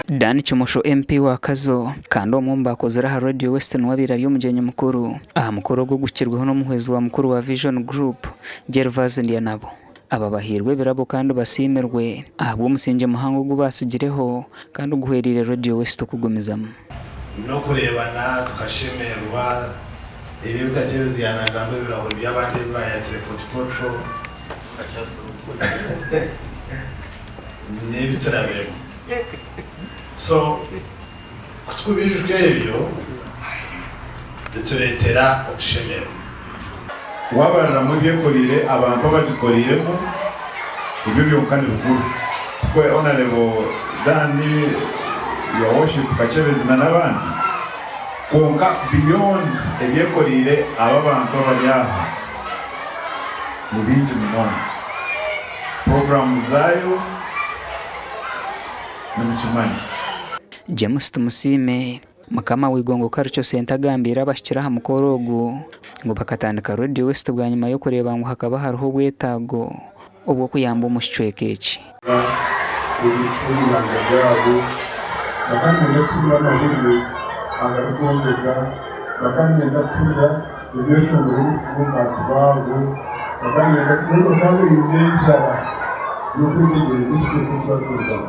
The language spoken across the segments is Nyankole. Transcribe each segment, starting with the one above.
Dan Kimosho MP wa Kazo kandi omwe omu baakozire aha Radio West niwe abaire ari omugyenyi mukuru aha mukoro ogu oguhikirweho n'omuhwezi wa mukuru wa Vision Group, Gervase Ndyanabo. Aba bahairwe ebirabo kandi basiimirwe ahabw'omusingye muhango ogu baatsigireho kandi oguhwereire Radio West okugumizamu. N'okureebana tukashemererwa, ebi ebi Kakyebezi yaanagamba ebirahuri by'abandi ebi baayakire Fort Portal n'ebi turabiremu. So ku tukubiijuka ebyo bitureetera okushemererwa. Waabariramu ebi ekoreire abantu abagikoreiremu, ebyo byonka ni bikuru. Tikwe Honourable Dan, Your Worship Kakyebezi na n'abandi, kwonka beyond ebi ekoreire aba abantu abari aha ni bingi munonga. Puroguraamu zaayo nimukimanya. James Tumusiime, Mukama w'Igongo Cultural Centre agambiire abahikire aha mukoro ogu ngu bakatandika Radio West bwanyima y'okureeba ngu hakaba hariho obwetaago obw'okuyamba omu kicweka eki. Ebibanja byabo, Bakaba nibenda kuhurira amahurire agarikwombeka, bakaba nibenda kuhurira ebyeshongoro ebirikuruga omu bantu baabo, bakaba nibenda bakaba baine enjara y'okwetegyereza ekicweka eki barikurugamu.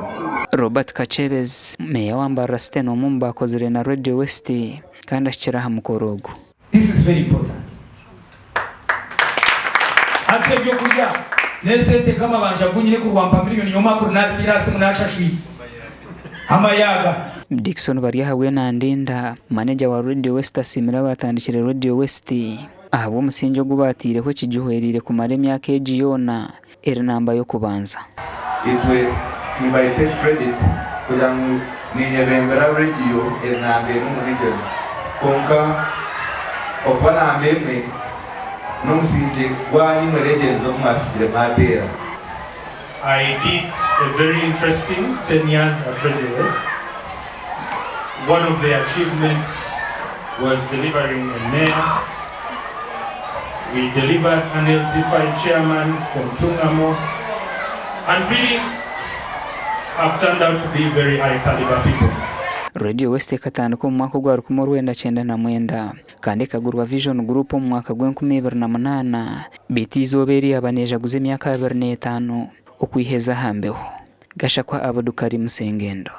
Robert Kakyebezi, Meeya wa Mbarara City n'omwe omu baakozire na Radio West kandi ahikire aha mukoro ogu. This is very important. Hati ebyokurya n'esente nk'amabanja agu nyine kurwampa miriyoni y'omwaka ori naaziteire aha simu naashashwire amayaga. Dickson Baryahabwe Nandinda, Maneja wa Radio West asiimire abaatandikire Radio West ahabw'omusingye ogu baataireho ekigihwereire kumara emyaka egi yoona eri namba y'okubanza. Itwe nibayi take credit kugira ngu ninyebembera radio eri namba emwe omu region kwonka okuba namba emwe n'omusingye gwanyu imwe legends ogu mwatsigire mwateera. I did a very interesting 10 years at Radio West. One of the achievements was delivering a mayor. We delivered an LC5 chairman from Ntungamo, and really have turned out to be very high caliber people. Radio West ekatandika omu mwaka ogwa 1999 kandi ekagurwa Vision Group omu mwaka gw'e2008 beitu eizooba eri yaaba neejaguza emyaka 25 okwiheza aha mbeho. Gashakwa Abdulkarim Sengendo.